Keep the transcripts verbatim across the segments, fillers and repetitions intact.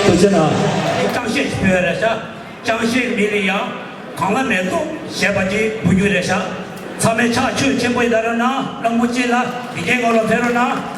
ཐུགས་རྗེ་གནང་། ཅང་ཤེས་ཕུལ་བ་རེད་ཤག་ཅང་ཤེས་མི་ལ་ཡང་གང་ལ་མེད་དོ་ཞེས་པ་ཅིག་འབུལ་རྒྱུ་རེད་ཤག་ཚང་མས་ཕྱག་མཆོད་ཆེན་པོ་ཡི་ད་རོ་ན་གླང་པོ་ཆེ་ལ་དེ་གའི་ངོ་ལ་ཕེབས་རོགས་གནང་།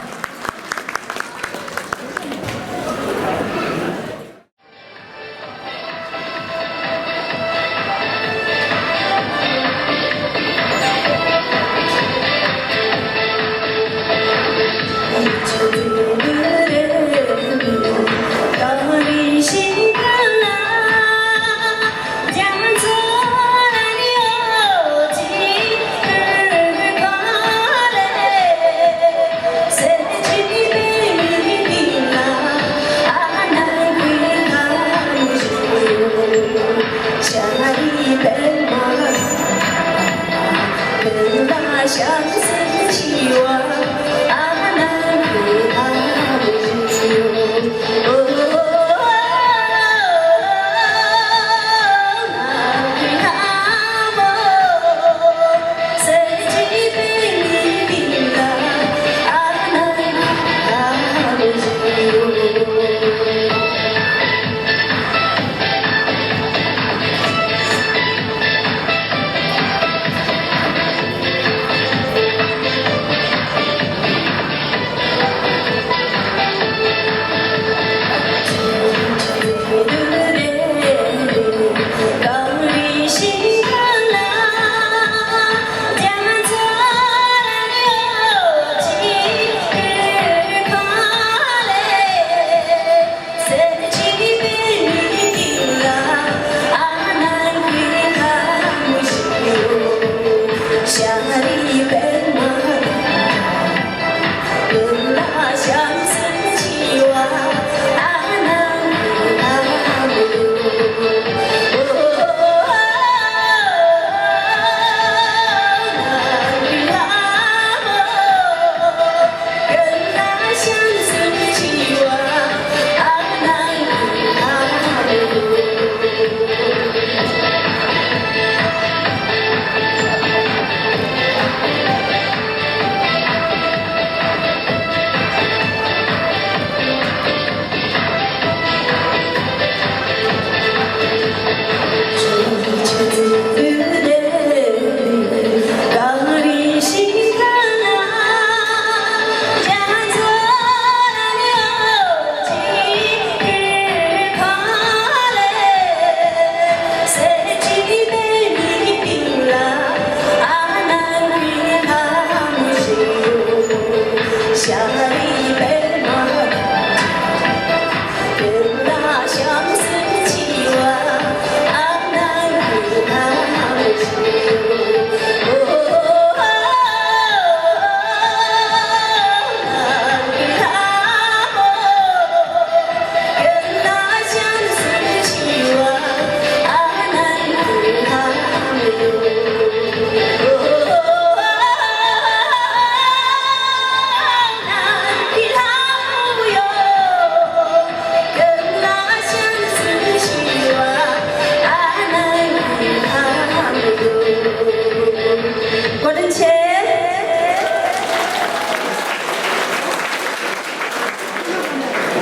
བཀའ་དྲིན་ཆེ།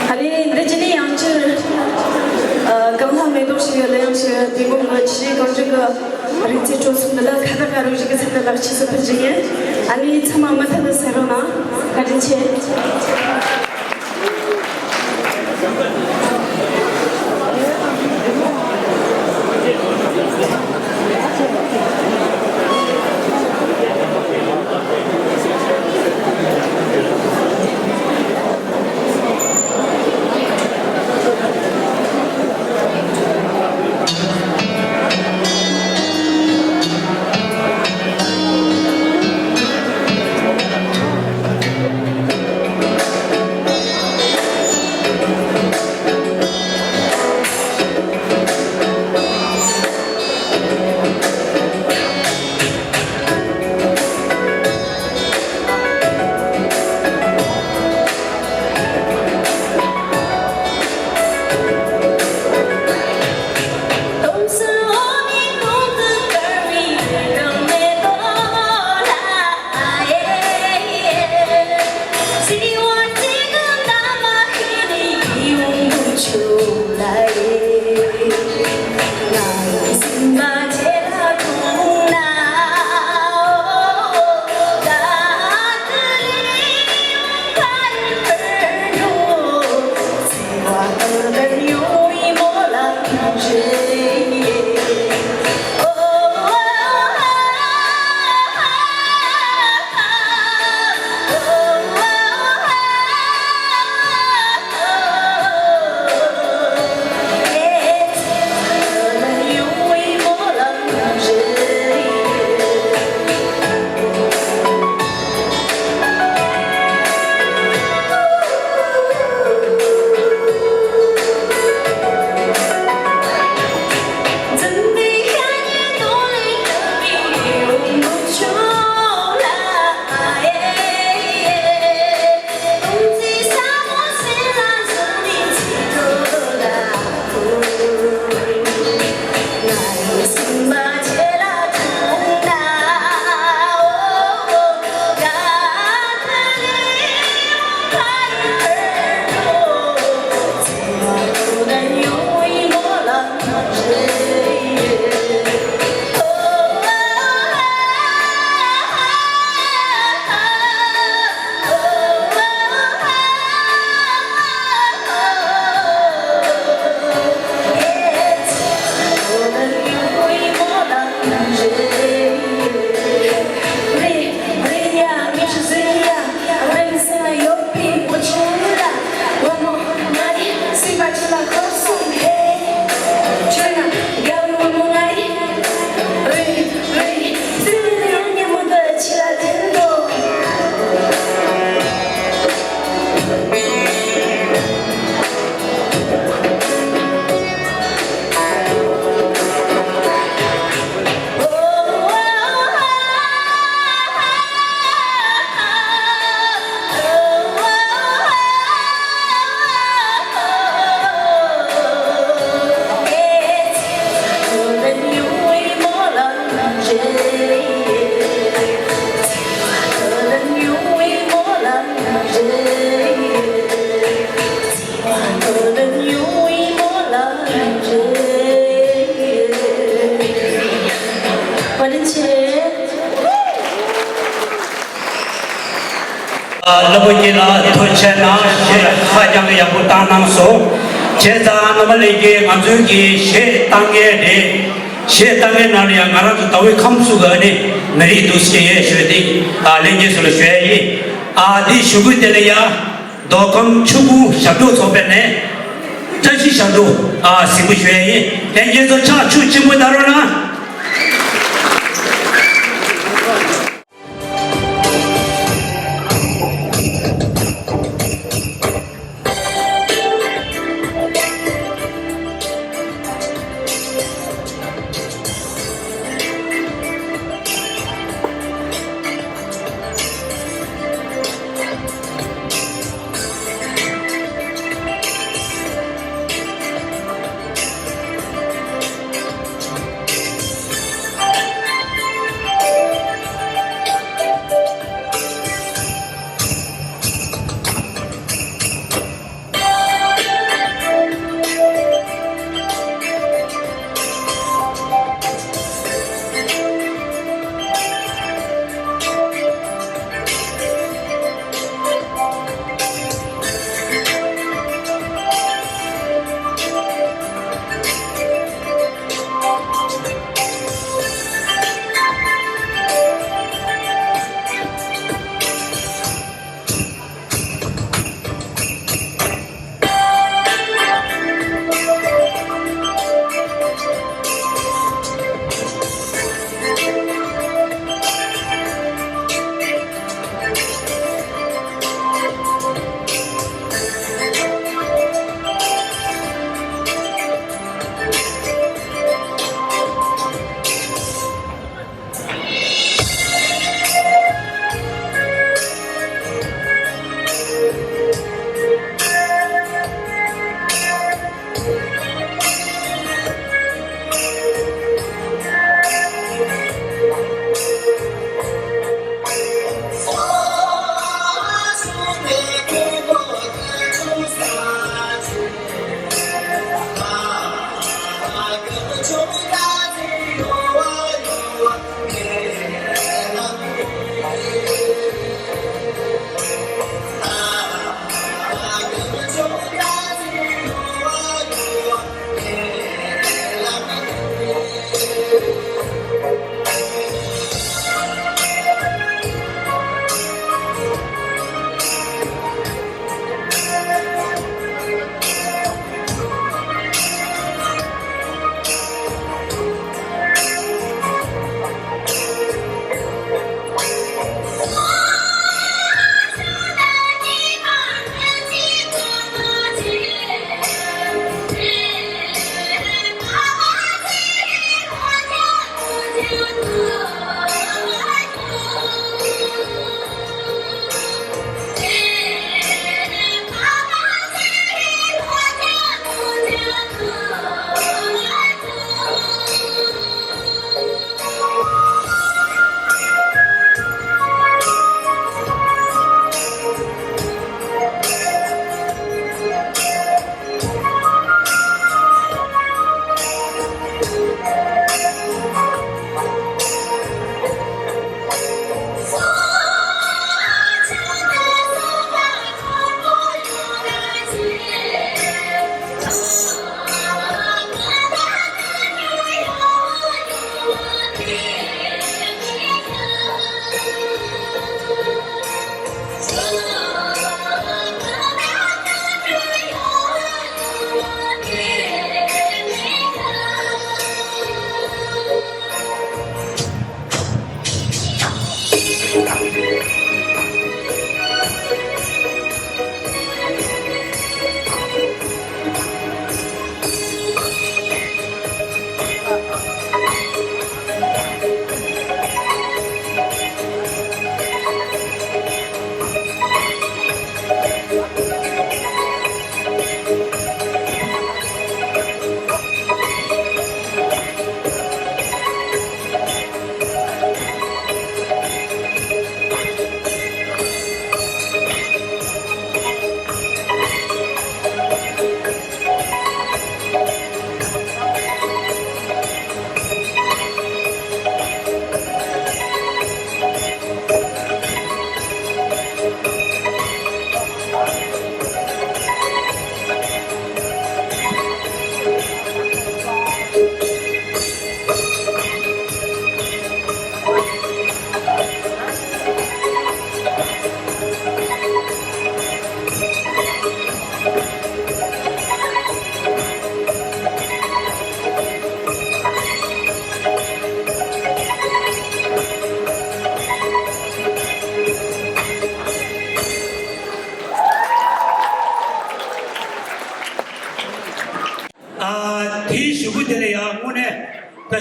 ཨ་ནི་འདི་ཅི་ནས་ཡང་ཅིར། ཨ། གང་ལྷག་མེ་ཏོག་ཞིག་ཡོད་ལ་ཡང་ཞིག་ཡོད། དེ་གོང་གི་ཆི་གང་ཅིག་གི་རིག་རྩལ་སྤྲོ་གསུམ་འདི་ལ་ཁ་ཏ་ཀ་རུ་ཞིག་གི་ཚད་ལ་ལག་ཆི་སུ་ཕུལ་ཅི་ཡིན། ཨ་ནི་ཚང་མ་མུ་མཐུད་དུ་གསན་རོགས་གནང་། བཀའ་དྲིན་ཆེ། བཀའ་དྲིན་ཆེ། ལྷ་བུ་ཁྱེད་ལ་ཐུགས་རྗེ་གནང་། ཞེས་ཧ་ཅང་གི་ཡག་པོ་བཏང་གནང་སོང་། བྱས་ཙང་རྣམ་པ་ལྷན་རྒྱས་ང་ཚོའི་གི་གཞས་བཏང་མཁན་རེད། གཞས་བཏང་མཁན་ནང་ལ་ཡང་ང་རང་ཚོ་ཟླ་བའི་ཁམས་སུ་ག་ནས་མི་རིགས་འདུག་ཟེར་ཡས་ཞུས་ཏེ། ལྷན་རྒྱས་ཚོ་ལ་ཞུ་ཡས་ཡིན། ཨ་འདི་ཞུ་སྐུལ་དེ་ལ་ཡ། མདོ་ཁམས་ཆུ་བོ་ཞབས་བྲོ་ཚོགས་པའི་ནས་བཀྲ་ཤིས་ཞབས་བྲོ་ཨ་གཟིགས་འབུལ་ཞུ་ཡ་ཡིན། ལྷན་རྒྱས་ཚོ་ཕྱག་ཤུགས་ཆེན་པོ་གནང་རོགས་གནང་།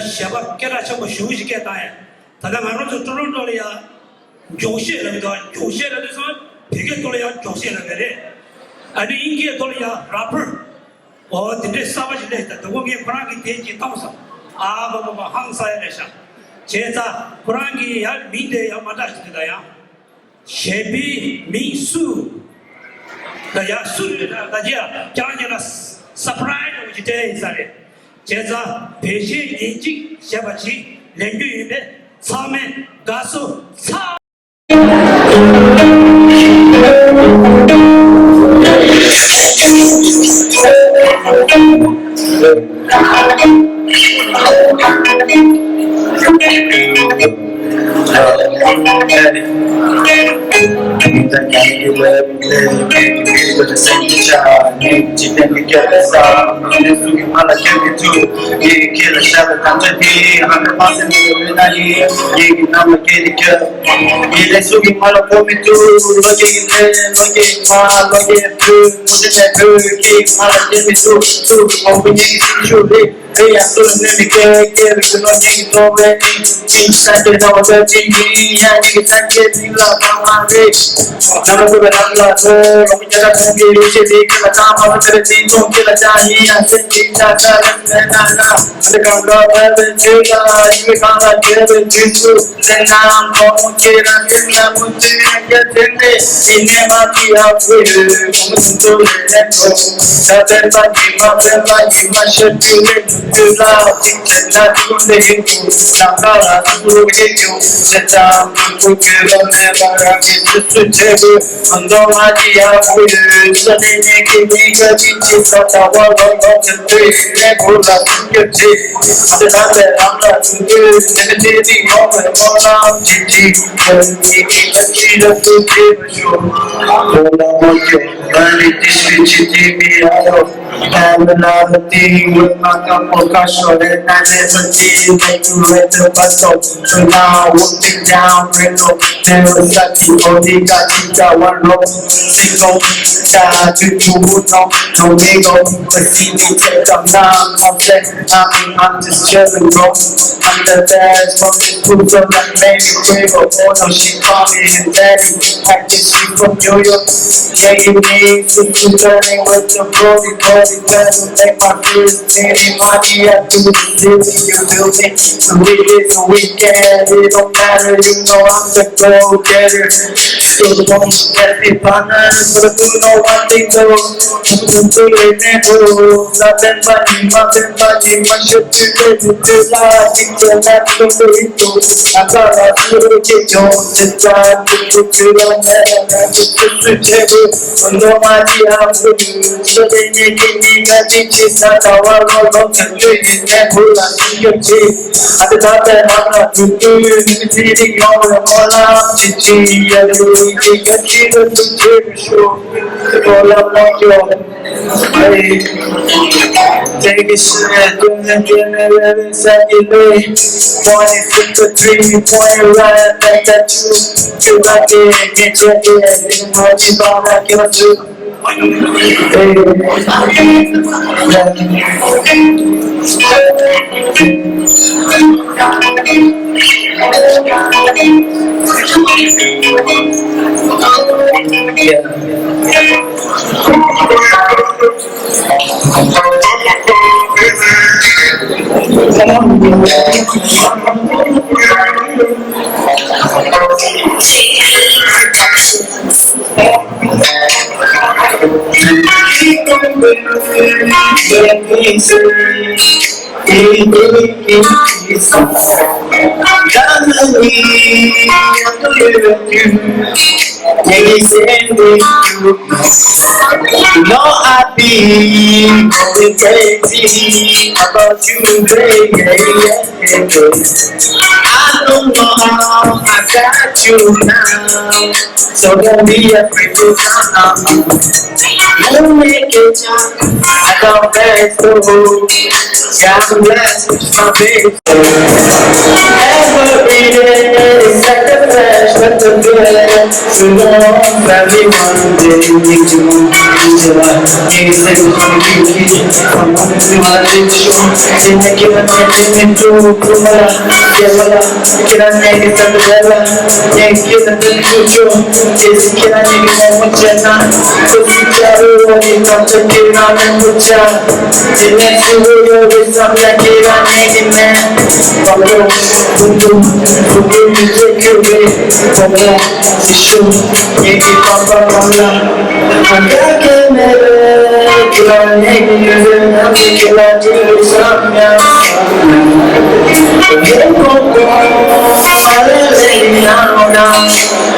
ཞལ་པར་སྐད་གྲགས་ཆེན་པོ་ཞེ་པོ་ཞིག་སྐད་བཏང་ཡ། ད་ལྟ་ང་རང་ཚོ་ཀྲོ་རོན་ཀྲོ་ལ་ཡ་མགྱོགས་བཤད་ལབ་ཀྱི་འདུག་མགྱོགས་བཤད་ལབ་དུས་ཙང་བོད་སྐད་ཐོག་ལ་ཡ་མགྱོགས་བཤད་ལབ་པ་རེད། ཨ་ནི་དབྱིན་སྐད་ཐོག་ལ་ཡ་ར་པར། འོ་དེ་འདྲའི་གསར་པ་ཞིག་སླེབས་ད། དུ་བ་ངས་ཁོ་རང་གི་དེ་གཅིག་བཏང་སོང་། ཨ་མ་མ་མ་ཧང་སང་ཡ་རེད་ཤག་བྱས་ཙང་ཁོ་རང་གི་ཡ་མིང་དེ་ཡ་མ་འདྲ་ཞིག་འདུག་ད་ཡ། གཞས་པའི་མིང་སུ། ད་ཡ་སུ་རེད་ད། ད་ཅི་ཡ་ཁྱེད་རང་ཉིད་ལ་སར་པ་རའི་ཛི་འདྲ་བོ་ཅིག་སྤྲད་ཡིན་ས་རེད། བྱས་ཙང་བོད་གཞས་ཉིན་གཅིག་ཞེས་པ་ཅིག་ལེན་རྒྱུ་ཡིན་པས་ཚང་མས་དགའ་བསུ་ཚ། No, I be going crazy about you, baby. I don't know how I got you now, so don't be afraid to come. We'll make it jump. I got best to God bless my baby. Every day is like a flash, but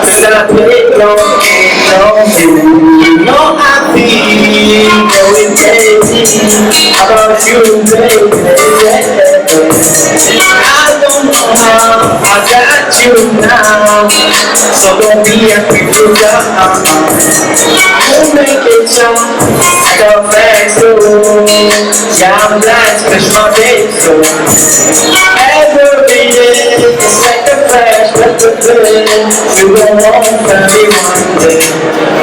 Cause I play your game, don't you know I feel going crazy about you, baby? I don't know how I got you now, so don't be a creep. You make it sound like a fast, oh, yeah, I'm blessed, push my bass, so every day it's like a flash, but the day we go home, family one day.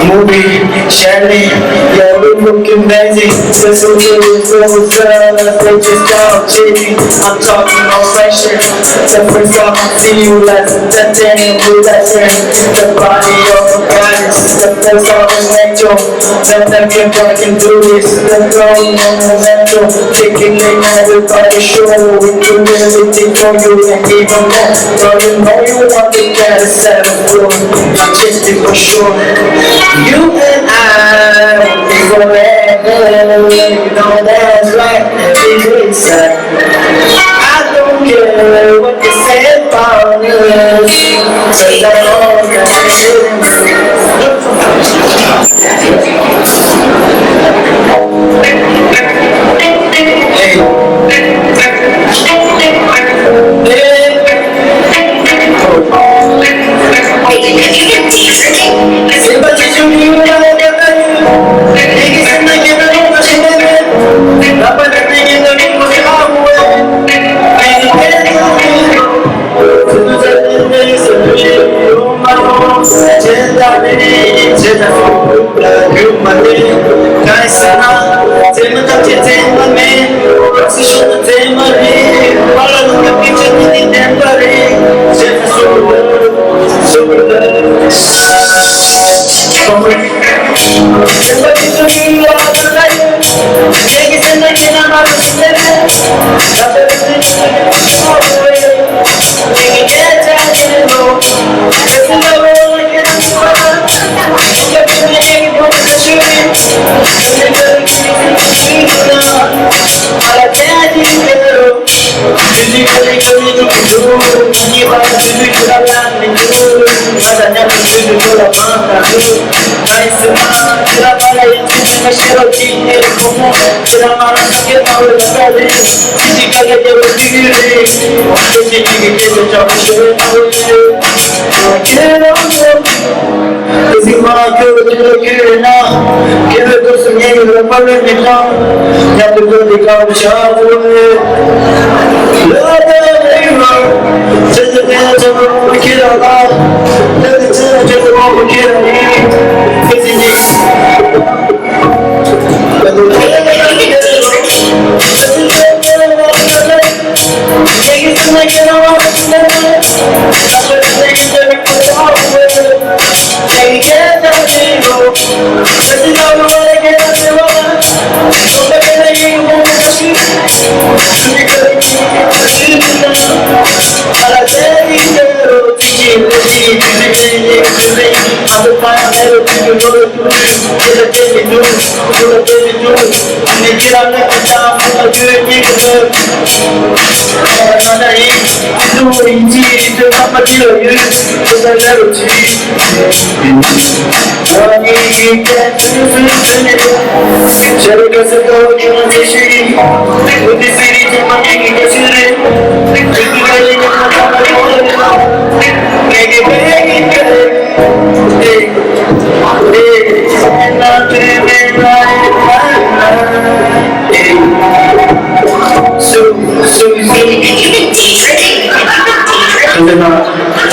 Movie, Shelly, yeah, we look amazing. This is really so sad, they just out cheating. I'm talking no fashion. The first time I see you last, that day we last friend. The body of a goddess, the first time I met you. Nothing can fucking do this. The throne, no momentum. Taking it, everybody show. We do everything for you and even more. Girl, you know you want to get a set of four. I'm just for sure. You and I will be forever. You know that's right. Every day, sir. I don't care what you say about us. 'Cause I know that you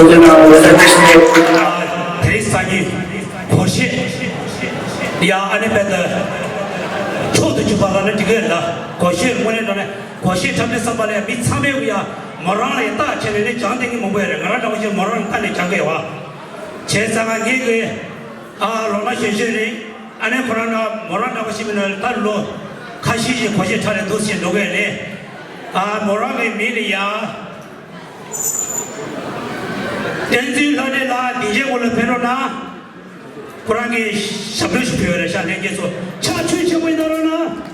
དེ་རིང་སང་ཉིན་སྒོར་གཞས། ཡ་ཨ་ནི་དཔེ་ད་མཆོག་ཏུ་གྱུར་པ་ལ་ནི་འགྲིག་གི་རེད། ད་སྒོར་གཞས་དངོས་གནས་དྲང་གནས་སྒོར་གཞས་འཁྲབ་དུས་ཙམ་པ་ལ་མི་ཚང་མས་ཡ་མོ་རང་ལ་ཡ་རྟགས་བྱས་ནས་ནི་སྦྱང་བསྡད་མཁན་མང་པོ་ཡོད་རེད། ང་རང་འདྲ་བོ་ཞིག་མོ་རང་ལ་རྟགས་ནས་སྦྱང་གི་ཡོད་པ། བྱས་ཙང་ང་ངེད་ཀྱི་ཨ་ལོ་ན་གཞོན་གཞོན་རེད། ཨ་ནི་ཁོ་རང་ན་མོ་རང་འདྲ་བོ་ཞིག་མིན་ན་ད་ལོ་ཁ་ཤས་ཤིག་སྒོར་གཞས་འཁྲབ་ནས་འདུག་ཟེར་འགྲོ་གི་རེད། ཨ་མོ་རང་གི་མིང་ལ་ཡ། བསྟན་འཛིན་ལྷ་སྒྲོན་ལགས་དེ་རྗེས་འགོ་ལ་ཕེབས་རོགས་གནང་། ཁོ་རང་གིས་ཞབས་བྲོ་ཞིག་ཕུལ་བ་རེད་ཤག་ལྷན་རྒྱས་ཚོ་ཕྱག་མཆོད་ཆེན་པོ་ཡིན་ད་རོགས་གནང་།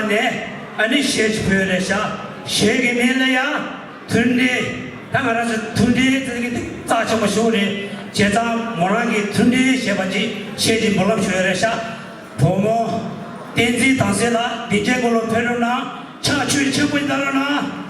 ནས་ཨ་ནི་གཞས་ཅིག་ཕུལ་རེད་ཤག་གཞས་ཀྱི་མིང་ལ་ཡ་མཐུན་སྒྲིལ། ད་ང་རང་ཚོ་མཐུན་སྒྲིལ་ཟེར་གྱི་འདི་རྩ་ཆེན་པོ་ཞིག་རེད། བྱས་ཙང་མོ་རང་གིས་མཐུན་སྒྲིལ་ཞེས་པ་ཅིག་གཞས་ཅིག་འབུལ་ལམ་ཞུ་ཡ་རེད་ཤག་བུ་མོ་བསྟན་འཛིན་དྭངས་གསལ་ལགས་འདི་གའི་སྐོར་ལ་ཕེབས་རོགས་གནང་། ཕྱག་མཆོད་ཆེན་པོ་གནང་རོགས་གནང་།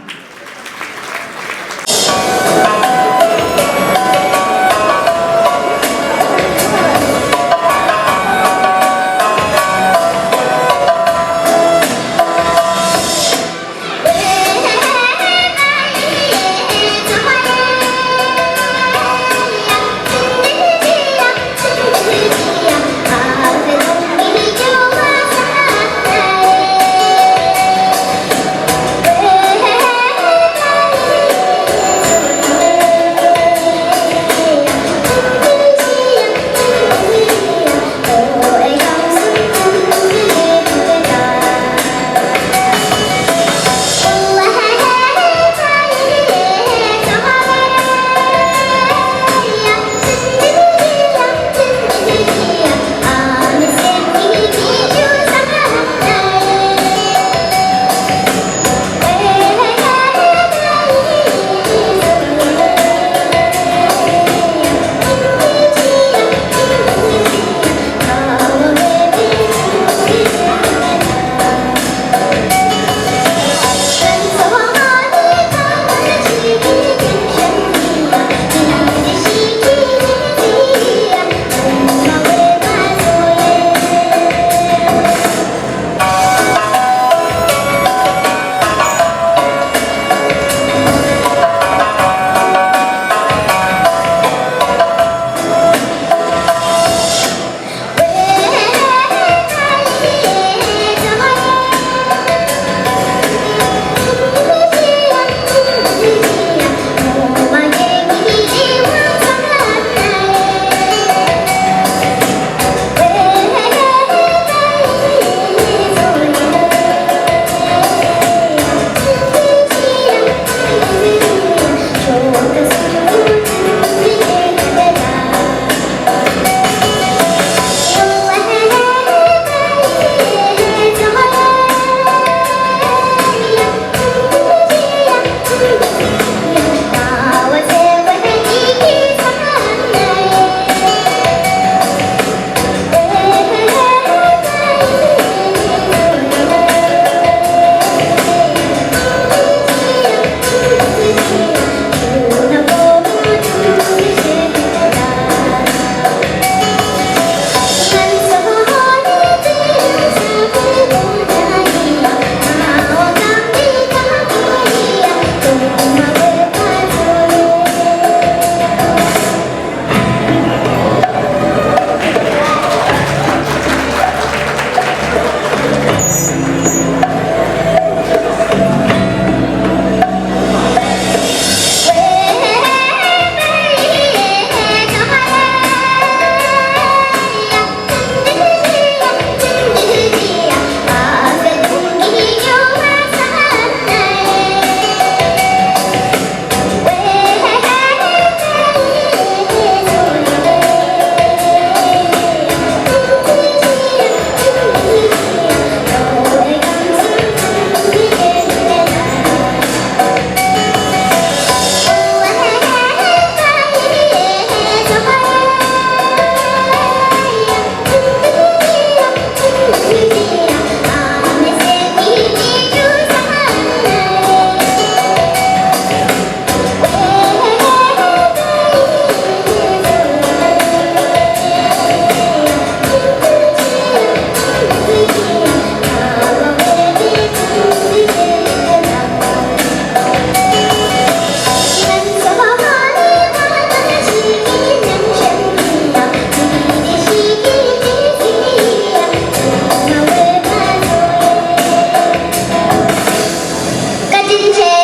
བཀའ་དྲིན་ཆེ།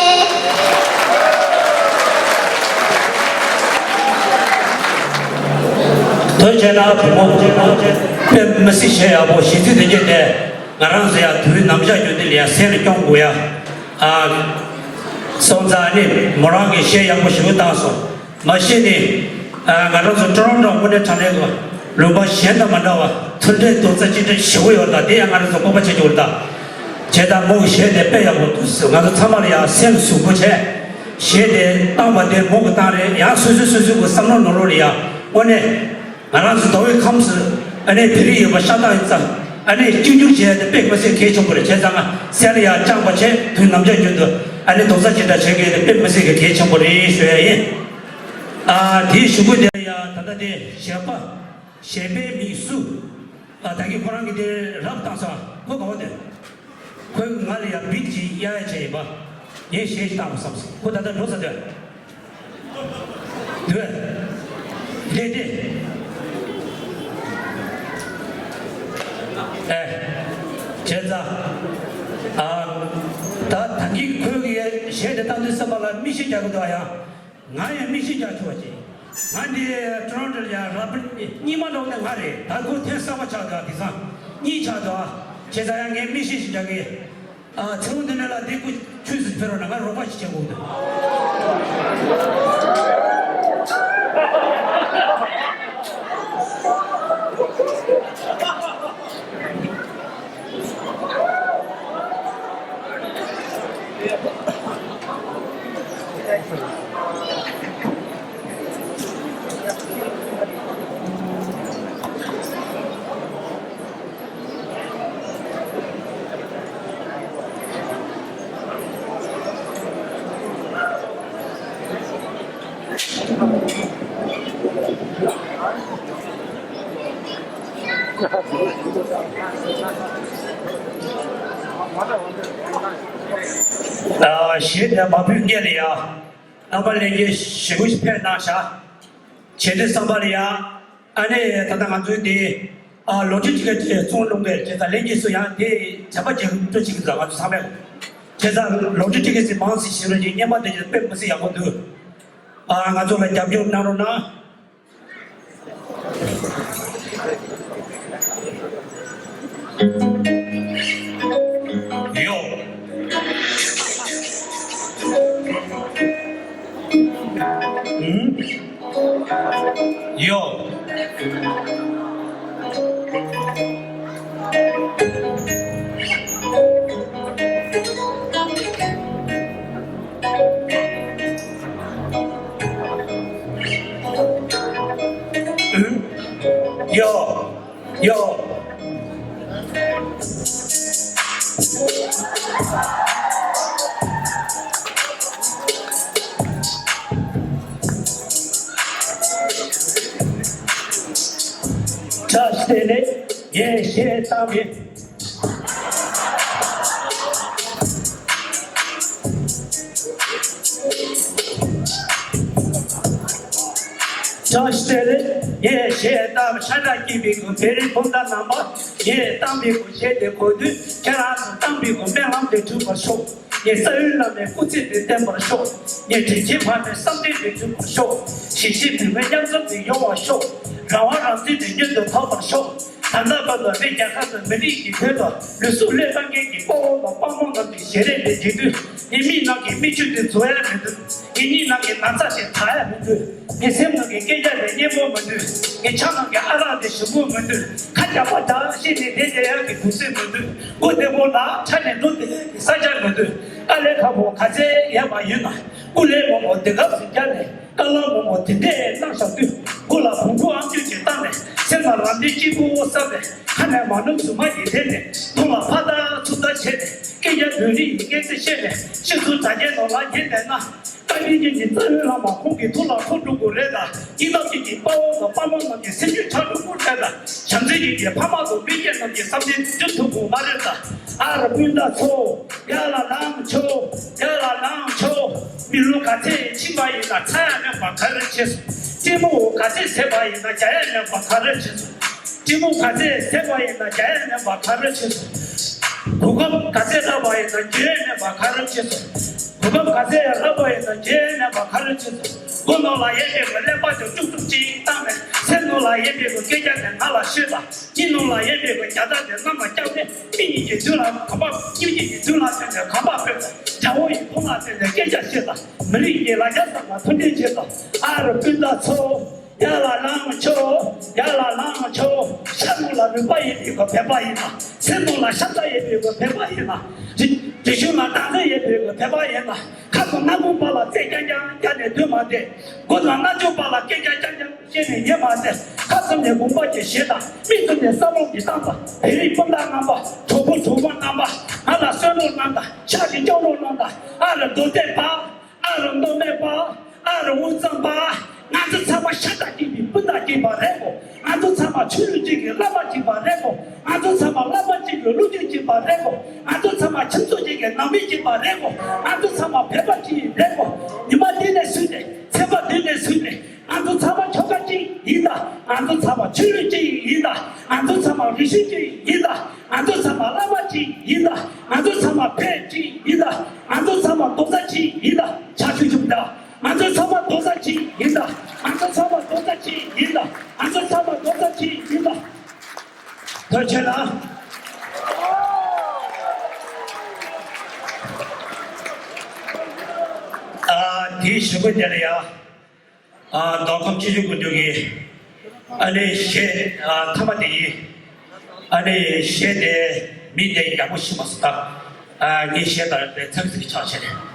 དོན་བྱས་ན་བུ་མོ་དཔེ་མི་སྲིད་གཞས་ཡག་པོ་གཞས་ཚིག་དེ་གྱད་དེ་ང་རང་ཚོ་ཡ་དུས་ནམ་ཞག་རྒྱུན་དུ་ལ་ཡ་སེམས་ལ་སྐྱོང་དགོས་ཡ། ཨ། སོང་ཙང་ནི་མོ་རང་གིས་གཞས་ཡག་པོ་ཞེ་པོ་བཏང་སོང་། མ་གཞི་ནི། ཨ། ང་རང་ཚོ་ཀྲོ་རོན་ཀྲོ་དངོས་གནས་དྲང་གནས་ཀྱི་ལུང་པ་གཞན་དང་མ་འདྲ་བ་མཐུན་སྒྲིལ་རྡོག་རྩ་གཅིག་སྒྲིལ་ཞེ་པོ་ཡོད་རེད། ད་དེ་ཡང་ང་རང་ཚོ་སྤོབས་པ་བྱེད་རྒྱུ་རེད་ད། བྱས་ཙང་མོ་གི་གཞས་དེ་དཔེ་ཡག་པོ་འདུག་ཟེར། ང་ཚོ་ཚང་མ་ལ་ཡང་སེམས་ཟུག་པོ་བྱས། གཞས་དེ་བཏང་བ་དེ་མོ་གི་བཏང་རེད། ཡང་སོ་སོ་སོ་སོ་གི་བསམ་བློ་ནང་ལོགས་ལ་ཡང་དངོས་གནས་ང་རང་ཚོ་མདོ་དབུས་ཁམས་སུ་ཨ་ནི་བོད་རིགས་ཡོད་པ་ཤ་སྟག་ཡིན་ཙང་། ཨ་ནི་གཅིག་གྱུར་བྱས་ཏེ་དཔེ་མི་སྲིད་གལ་ཆེན་པོ་རེད། བྱས་ཙང་ང་སེམས་ལ་ཡང་བཅངས་པ་བྱས། དུས་ནམ་ཞག་རྒྱུན་དུ་ཨ་ནི་རྡོག་རྩ་གཅིག་སྒྲིལ་བྱེད་དགོས་དེ་དཔེ་མི་སྲིད་གལ་ཆེན་པོ་རེད་ཞུ་ཡ་ཡིན། ཨ་དེའི་གཞུག་གུ་དེ་ཡང་ད་ལྟ་དེ་གཞས་པ་གཞས་པའི་མིང་སུ། ཨ་ད་གིན་ཁོ་རང་གིས་དེ་རབ་བཏང་ས་ཁོ་ག་བ་དེ། ཁོས་ང་ལ་ཡང་བིད་ཅིག་གཡར་ཡ་བྱས་ཡིན་པ། ངས་གཞས་ཤིག་བཏང་བ་བསམ་སོང་། ཁོ་ད་ལྟ་འགྲོ་ས་འདོད། འདོད། ལས་དེ། ཨེ། བྱས་ཙང་། ཨ། ད་ད་གིན་ཁོས་གི་གཞས་དེ་བཏང་དུས་ཙམ་པ་ལ་མིག་ཤེལ་རྒྱག་གི་འདུག་ཨ་ཡ། ང་ཡང་མིག་ཤེལ་རྒྱག་ཆོག་པ་ཅིག་ང་འདི་ཊོ་རོན་ཊོ་ལ་ཡང་ར་པར་རྙིང་མ་འདྲ་བོ་དེ་ང་རེད། ད་ཁོ་ཐེངས་གསར་པ་ཆགས་འདུག་དེང་སང་གཉིས་ཆགས་འདུག་བྱས་ཙང་ཡང་ངས་མིག་ཤེལ་ཞིག་རྒྱག་གི། ཨ། ཚེ་དབང་དོན་གྲུབ་ལགས་འདི་སྐུ་ཆོས་སུ་ཕེབས་རོགས་གནང་། ང་རོགས་པ་ཞིག་བྱེད་དགོས་འདུག་ཨ། གཞས་དེ་མ་ཕུལ་སྔོན་ལ་ཡ། རྣམ་པ་ལྷན་རྒྱས་ཞེ་པོ་ཞིག་ཕེབས་གནང་ཤག་བྱས་དུས་ཙམ་པ་ལ་ཡ། ཨ་ནི་ད་ལྟ་ང་ཚོའི་དེ། ཨ། ལོ་ཊི་ཊི་ཀེ་ཊི་བཙོང་རླུང་བས་བྱས་ཙང་ལྷན་རྒྱས་ཚོ་ཡང་དེ་དྲན་པ་བརྗེད་འགྲོ་བྱེད་ཀྱི་འདུག་ང་ཚོ་ཚང་མས། བྱས་ཙང་ལོ་ཊི་ཊི་ཀེ་ཊི་མང་ཙམ་བྱིན་རོགས་གྱིས། རྔན་པ་དེ་ཚོ་དཔེ་མི་སྲིད་ཡག་པོ་འདུག་ཨ། ང་ཚོ་ལ་རྒྱབ་སྐྱོར་གནང་རོགས་གནང་། ཡོ། ཨུམ། ཡོ། ཡོ། ཡོ། བཀྲ་ཤིས་བདེ་ལེགས། ངས་གཞས་བཏང་མེད། བཀྲ་ཤིས་བདེ་ལེགས། ངས་གཞས་བཏང་ཤ་ཁྲག་སྐྱིད་པའི་གུ་བེ་རི་བུམ་ཐང་རྣམ་པ། ངས་བཏང་པའི་གུ་གཞས་དེ་གོ་དུས་ཁྱེད་རང་ཚོ་བཏང་པའི་གུ་སྨོན་ལམ་དེ་འགྲུབ་པར་ཤོག་ངས་རྩ་བའི་བླ་མའི་སྐུ་ཚེ་འདི་བརྟན་པར་ཤོག་ངས་དྲིན་ཆེན་ཕ་མའི་བསམ་དོན་འདི་འགྲུབ་པར་ཤོག་གཞིས་བྱེས་བོད་མི་མཉམ་འཛོམས་འདི་ཡོང་བར་ཤོག་རང་དབང་རང་བཙན་འདི་མྱུར་དུ་ཐོབ་པར་ཤོག་ད་ལྟ་བར་དུ་བོད་རྒྱལ་ཁབ་དང་མི་རིགས་ཀྱི་དོན་དུ་ལུས་སྲོག་བློས་གཏོང་མཁན་གྱི་དཔའ་བོ་དང་དཔའ་མོ་རྣམས་ཀྱི་ཞལ་རས་འདི་མཇལ་དུས། ངའི་མིག་ནང་གི་མིག་ཆུ་འདི་རྫོགས་ཡ་མི་འདུག་ངའི་སྙིང་ནང་གི་ན་ཚ་དེ་དྲག་ཡ་མི་འདུག་ངའི་སེམས་ནང་གི་སྐད་ཆ་དེ་སྙན་པོ་མི་འདུག་ངའི་ཆབ་ནང་གི་ཨ་རག་དེ་ཞིམ་པོ་མི་འདུག་ཁ་རྒྱག་པ་འདྲ་ཞིག་ནས་བསྡད་བསྡད་ཡག་གི་དུས་ཚོད་མི་འདུག་མགོ་བདེ་པོ་ལ་ཁྲ་ནས་འགྲོ་བསྡད་ཡག་གི་ས་ཆ་མི་འདུག་དཀའ་ལས་ཁག་པོ་ག་ཚད་ཡོད་པ་ཡིན་ན། སྐུ་ལས་མང་པོ་དེ་སྐབས་སུ་བརྒྱབ་ནས། བཀའ་སློབ་མང་པོ་དེ་འདྲས་གནང་བཞག་དུས། མགོ་ལ་བོང་ཁུ་ཨམ་ཅོག་ཅིག་བཏགས་ནས། སེམས་ལ་རང་བདེ་སྐྱིད་པོ་བསམ་ནས། ཁ་ནས་མ་ནུབ་གཟུགས་མ་ཡིས་དེད་ནས། གདོང་ལ་ཕར་ལྟ་ཚུར་ལྟ་བྱས་ནས། སྐད་ཆ་བོད་རིགས་ཀྱི་སྐད་ཚིག་བཤད་ནས། ཤི་ཚུར་དྲ་རྒྱའི་ནང་ལ་ཉལ་བསྡད་ན། བཀའ་དྲིན་ཅན་གྱི་རྩ་བའི་བླ་མ་ཁོང་གི་ཐུགས་ལ་ཁོ་འགྲོ་དགོས་རེད་ད། སྙིང་སྟོབས་ཅན་གྱི་དཔའ་བོ་དང་དཔའ་མོ་རྣམས་ཀྱི་སེམས་རྒྱུད་ཁྲག་འགྲོ་དགོས་རེད་ད། བྱམས་བརྩེ་ཅན་གྱི་ཕ་མ་དང་བུ་སྐྱེས་རྣམས་ཀྱི་བསམ་དོན་འགྲུབ་ཐུབ་དགོས་མ་རེད་ད། ཨ་རོ་སྤུན་ཟླ་ཚོ། ཡར་ལ་ལངས་ཆོག་ཡར་ལ་ལངས་ཆོག་མི་ལོ་ག་ཚད་ཕྱིན་པ་ཡིན་ན་ཚ་ཡ་མེད་པ་ག་རེ་བྱེད་སོང་། ལྕེ་མོ་ག་ཚད་ཟད་པ་ཡིན་ན་རྒྱག་ཡ་མེད་པ་ག་རེ་བྱེད་སོང་། ལྕེ་མོ་ག་ཚད་ཟད་པ་ཡིན་ན་རྒྱག་ཡ་མེད་པ་ག་རེ་བྱེད་སོང་། གོ་སྐབས་ག་ཚད་རག་པ་ཡིན་ན་འཇོན་ཡ་མེད་པ་ག་རེ་བྱེད་སོང་། གོ་སྐབས་ག་ཚད་རག་པ་ཡིན་ན་འཇོན་ཡ་མེད་པ་ག་རེ་བྱེད་སོང་། མགོ་ནང་ལ་ཡོད་པའི་གི་ཀླད་པ་དེ་ཀྲུག་ཀྲུག་ཅིག་བཏང་ནས། སེམས་ནང་ལ་ཡོད་པའི་གི་སྐད་ཆ་དེ་ང་ལ་ཤོད་དང་། སྙིང་ནང་ལ་ཡོད་པའི་གི་རྒྱ་སྟག་དེ་གནམ་ལ་བཀྱགས་ནས། མི་གཉིས་ཀྱི་མདུན་ལ་གོམ་པ། སྙིང་གཅིག་གི་མདུན་ལ་བསྟན་ནས་གོམ་པ་སྤོས་དང་། རྒྱལ་པོ་ཡི་གདོང་ལ་བསྟན་ནས་སྐད་ཆ་བཤད་དང་། མི་རིགས་ཀྱི་ལ་རྒྱ་བསམ་ལ་མཐུན་སྒྲིལ་བྱེད་དང་། ཨ་རོ་སྤུན་ཟླ་ཚོ། ཡར་ལ་ལངས་ཆོག་ཡར་ལ་ལངས་ཆོག་ཤར་ནུབ་ལ་རུས་པ་ཡོད་པའི་བོད་པ་ཡིན་ན། ཚེ་ནུབ་ལ་ཤ་ཚ་ཡོད་པའི་བོད་པ་ཡིན་ན། རི་རི་ཆུ་ལ་དྭངས་གཙང་ཡོད་པའི་བོད་པ་ཡིན་ན། ཁ་དང་སྣ་ཁུང་བར་ལ་རྩེ་རྐྱང་རྐྱང་རྒྱག་ནས་སྡོད་མ་བསྡད། མགོ་དང་རྣ་ཆུང་བར་ལ་སྐད་རྐྱང་རྐྱང་རྐྱང་བཤད་ནས་ཉན་མ་བསྡད། ཁ་ཙམ་ནས་དགོངས་པ་གྱི་བཞེས་དང་། མིག་ཙམ་ནས་བསམ་བློ་གྱི་བཏང་དང་། བོད་རིགས་སྤུན་ཟླ་རྣམ་པ། གྲོགས་པོ་གྲོགས་མོ་རྣམ་པ། ང་ལ་གསོལ་རོགས་གནང་དང་། ཕྱག་གིས་སྐྱོང་རོགས་གནང་དང་། ཨ་རུ་རྡོ་གཏད་པ། ཨ་རུ་མདོ་སྨད་པ། ཨ་རུ་དབུས་གཙང་པ། ང་ཚོ་ཚང་མ་ཤ་དང་སྐྱེས་པའི་སྤུན་ཟླ་གཅིག་པ་རེད་གོ། ང་ཚོ་ཚང་མ་ཆོས་ལུགས་གཅིག་གི་བླ་མ་གཅིག་པ་རེད་གོ། ང་ཚོ་ཚང་མ་བླ་མ་གཅིག་གི་ལོ་རྒྱུས་གཅིག་པ་རེད་གོ། ང་ཚོ་ཚང་མ་ཁྱིམ་ཚང་གཅིག་གི་ནང་མི་གཅིག་པ་རེད་གོ། ང་ཚོ་ཚང་མ་བོད་པ་གཅིག་རེད་གོ། ཉི་མ་འདི་ནས་བཟུང་སྟེ། ཚེ་འདི་ནས་བཟུང་སྟེ། ང་ཚོ་ཚང་མ་ཆོལ་ཁ་གཅིག་ཡིན་ད། ང་ཚོ་ཚང་མ་ཆོས་ལུགས་གཅིག་ཡིན་ད། ང་ཚོ་ཚང་མ་རིག་གཞུང་གཅིག་ཡིན་ད། ང་ཚོ་ཚང་མ་བླ་མ་གཅིག་ཡིན་ད། ང་ཚོ་ཚང་མ་བོད་གཅིག་ཡིན་ད། ང་ཚོ་ཚང་མ་རྡོག་རྩ་གཅིག་ཡིན་ད། ཕྱག་ཤུགས་ཆེན་པོ་གནང་། ང་ཚོ་ཚང་མ་རྡོག་རྩ་གཅིག་ཡིན་ད། ང་ཚོ་ཚང་མ་རྡོག་རྩ་གཅིག་ཡིན་ད། ང་ཚོ་ཚང་མ་རྡོག་རྩ་གཅིག་ཡིན་ད། ཐུགས་རྗེ་ཆེ་ལགས། ཨ། དེའི་གཞུག་གུ་དེ་ལ་ཡ། ཨ། མདོ་ཁམས་ཆུ་བཞི་སྒང་དྲུག་གི་ཨ་ནི་གཞས། ཨ། མཐའ་མ་དེ་ཡིན། ཨ་ནི་གཞས་དེ་མི་དེ་ཡག་པོ་ཤེས་མ་སོང་ད། ཨ། ངས་གཞས་དང་དེ་ཚིག་ཚིག་ཆགས་བྱས་ནས།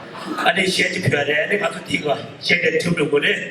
ཨ་ནི་གཞས་ཅིག་ཕུལ་བ་རེད། ཨ་ནི་ང་ཚོ་དེ་ག་གཞས་དེ་ཐུབ་འགྲོ་དགོས་རེད།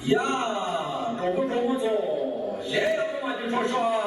ཡ། གྲོགས་པོ་གྲོགས་མོ་ཚོ། གཞས་ཡག་པོ་མ་ཅིག་འཁྲབ་ཤོག་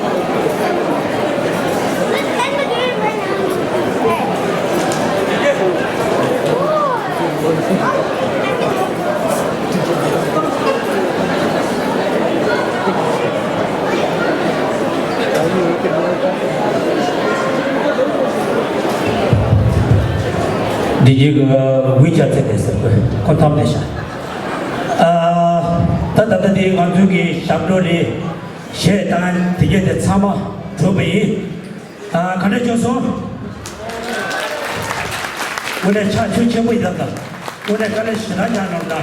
ཨ། འདི་གི་ཝི་ཅར་ཚེ་དེ་ཟེར་གོ་ཁོ་ཐམ་དེ་ཤ། ཨ། ད་ད་ལྟ་དེ་ང་ཚོའི་གི་ཞབས་བྲོ་རེད། གཞས་དང་དེ་གས་དེ་ཚང་མ་གྲུབ་པ་ཡིན། ཨ། ག་འདྲ་བྱུང་སོང་། དངོས་གནས་ཕྱག་མཆོད་ཆེན་པོ་ཡིན་ད་ད། དངོས་གནས་དཀའ་ལས་ཞེ་དྲག་རྒྱག་གནང་ད།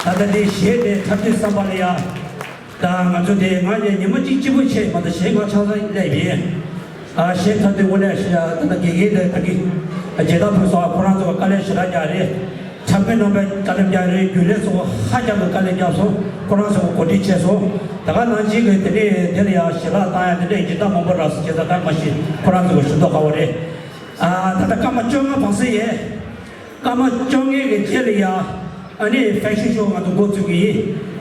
ད་ལྟ་དེ་གཞས་དེ་འཁྲབ་དུས་བསམ་པ་ལ་ཡ། ད་ང་ཚོ་དེ་ང་ཡང་ཉི་མ་གཅིག་གཅིག་པོ་ཆད་མ་གཏོགས་གཞས་ང་ཆང་ས་སླེབས་ཡིན། ཨ། གཞས་འཁྲབ་དུས་དངོས་གནས་ད་ལྟ་དགེ་རྒན་དེ་ད་གི་མཇལ་དར་ཕུལ་སོང་། ཁོ་རང་ཚོ་དཀའ་ལས་ཞེ་དྲག་རྒྱག་རེད། འཁྲབ་མཁན་རྣམ་པས་དཀའ་ལས་བརྒྱབ་རེད། རྒྱུན་ལས་ཚོ་ཧ་ཅང་གི་དཀའ་ལས་བརྒྱབ་སོང་། ཁོ་རང་ཚོ་གོ་སྒྲིག་བྱས་སོང་། ད་ག་ནང་བཞིན་གྱི་དེ་ནས་དེ་ལ་ཡང་ཞལ་ལག་བཏང་ཡ་དེ་འདྲའི་སྦྱིན་བདག་མང་པོ་རག་སོང་། བྱས་ཙང་ད་མ་གཞི་ཁོ་རང་ཚོ་གི་ཞུ་མདོག་ཁ་པོ་རེད། ཨ། ད་ལྟ་སྐར་མ་བཅོ་ལྔ་བབས་ས་ཡས། སྐར་མ་བཅོ་ལྔའི་གི་རྗེས་ལ་ཡ། ཨ་ནི་ཧྥེ་ཤན་ཤོ་ང་ཚོ་འགོ་བཙུགས་གི་ཡིན།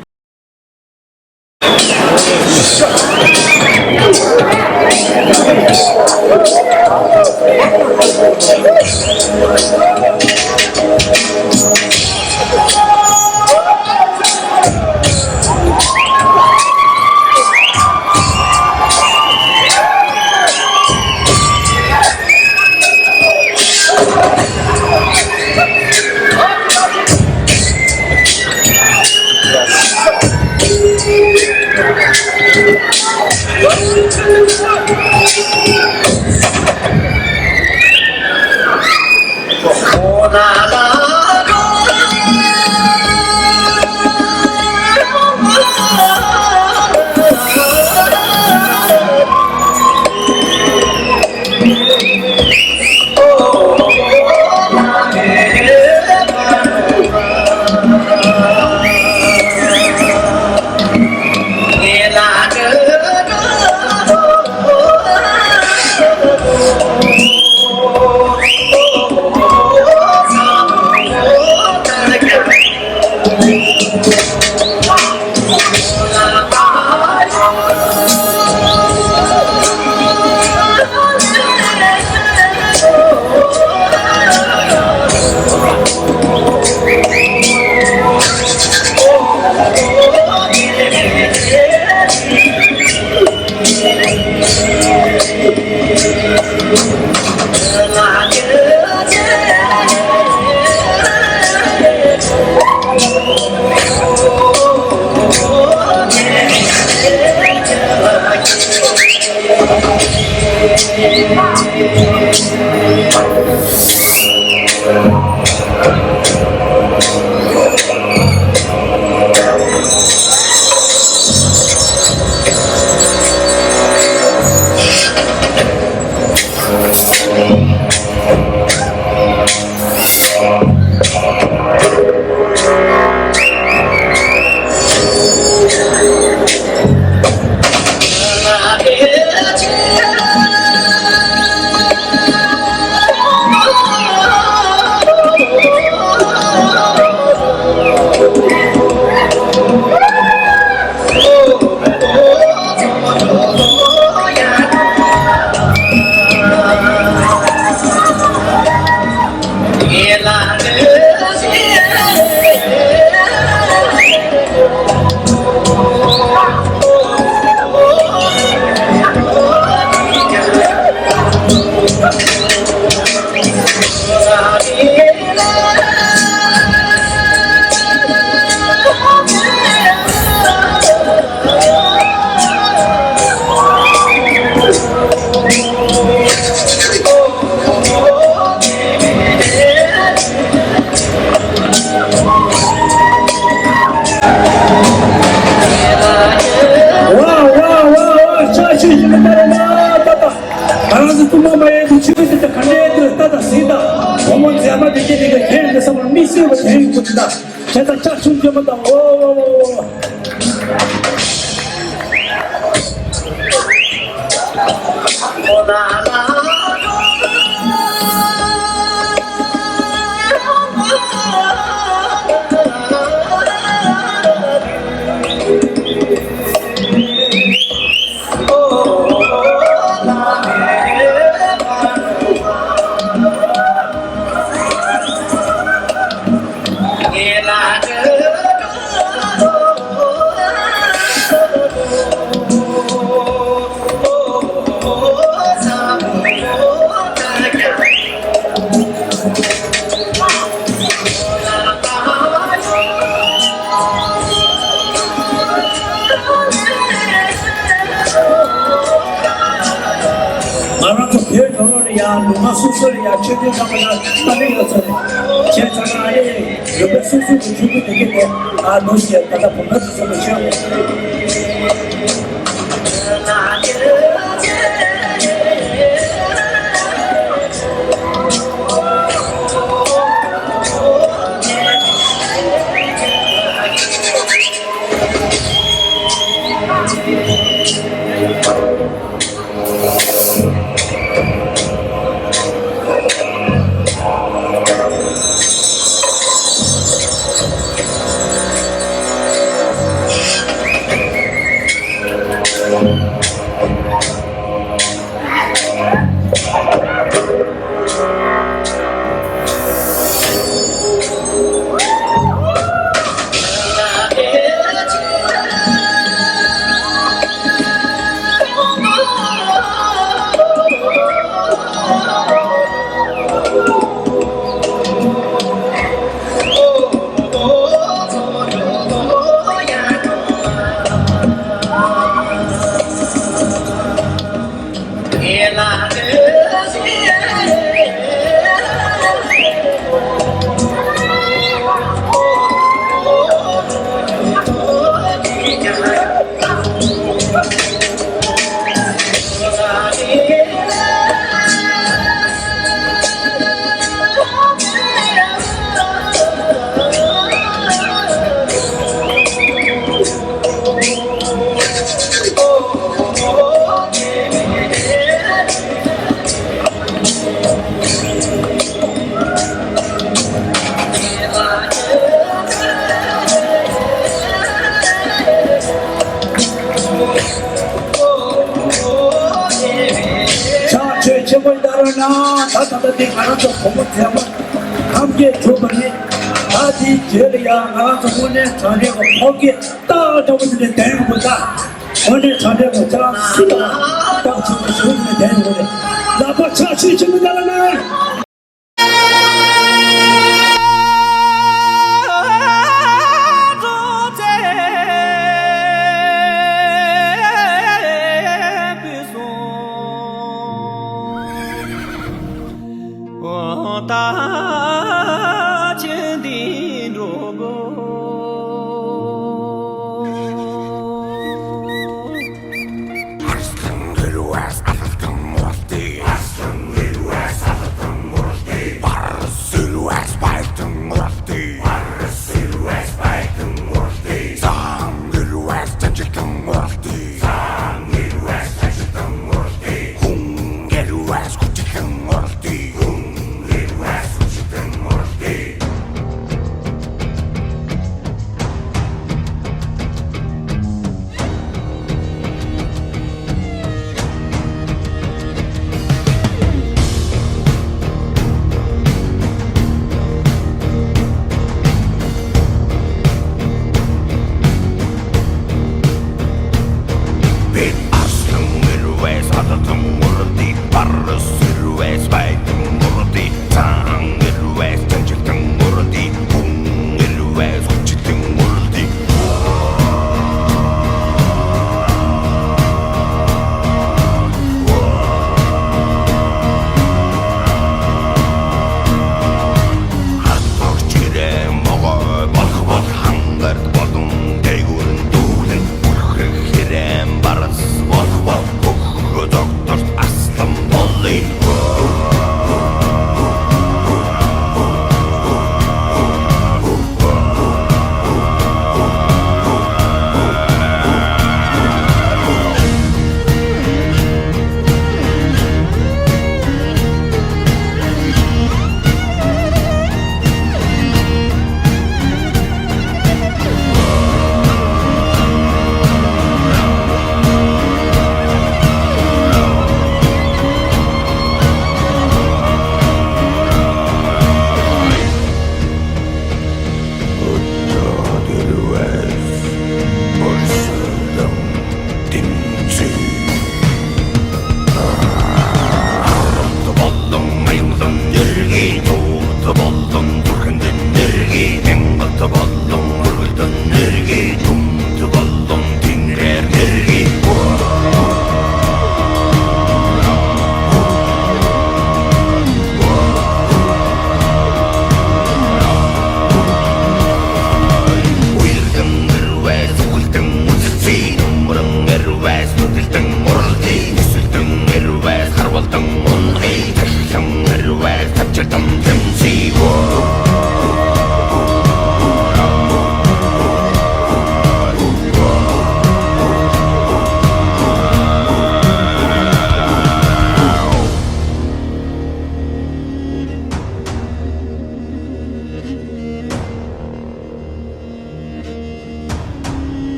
ཝ་ཝ་ཝ་ཝ། ཅ་ཆི་ཡིན་མི་ལྟར་ན་ད་ད། ང་རང་ཚོ་ཐུན་མོང་མ་ཡིན་པའི་ཆོས་དེ་དག་ག་འདྲའི་དུ་ལྟ་དང་གཟིགས་དང་། བུ་མོ་མཛེས་མ་དེ་སྐད་དེ་ག་ཁྱེད་འདི་ས་བར་མི་སྲིད་པ་དེ་ཡིན་དགོས་ད། བྱས་ཙང་ལྕགས་ཆུང་སྐྱོན་མ་དང་། འོ་འོ་འོ་འོ། ཡང་ལུང་པ་སོ་སོ་ལ་ཡང་ཆོས་དོན་བསམ་པ་དང་ལྷ་མིའི་ལ་སོགས་བྱས་ཙང་ཨ་ནི་ལུང་པ་སོ་སོ་གི་ཆོས་དོན་དེ་གས་དེ་ཨ་ནུ་ཞེས་ད་ལྟ་བུམ་པ་དུ་སོང་བ་ཤོད། ཕྱག་མཆོད་ཆེན་པོ་ཡིན་ད་ར་ན་ད་ད་ལྟ་འདི་ང་རང་ཚོ་བུ་མོ་མཚན་མོ་ཐམས་ཅད་གྲུབ་པ་རེད། ད་འདིའི་རྗེས་ལ་ཡང་ང་རང་ཚོ་དངོས་གནས་དྲང་གནས་ཀྱི་ཕོ་སྐྱེས་སྟག་འདྲ་བོ་ཞིག་ནས་བསྡད་ཡོང་དགོས་ད། དངོས་གནས་དྲང་གནས་ཀྱི་ཁྱེད་རང་སུ་དང་སྟག་ཆེན་པོ་ཞིག་ནས་བསྡད་ཡོང་དགོས་རེད། ལག་པ་ཕྱག་མཆོད་ཆེན་པོ་ཡིན་ད་ར་ན།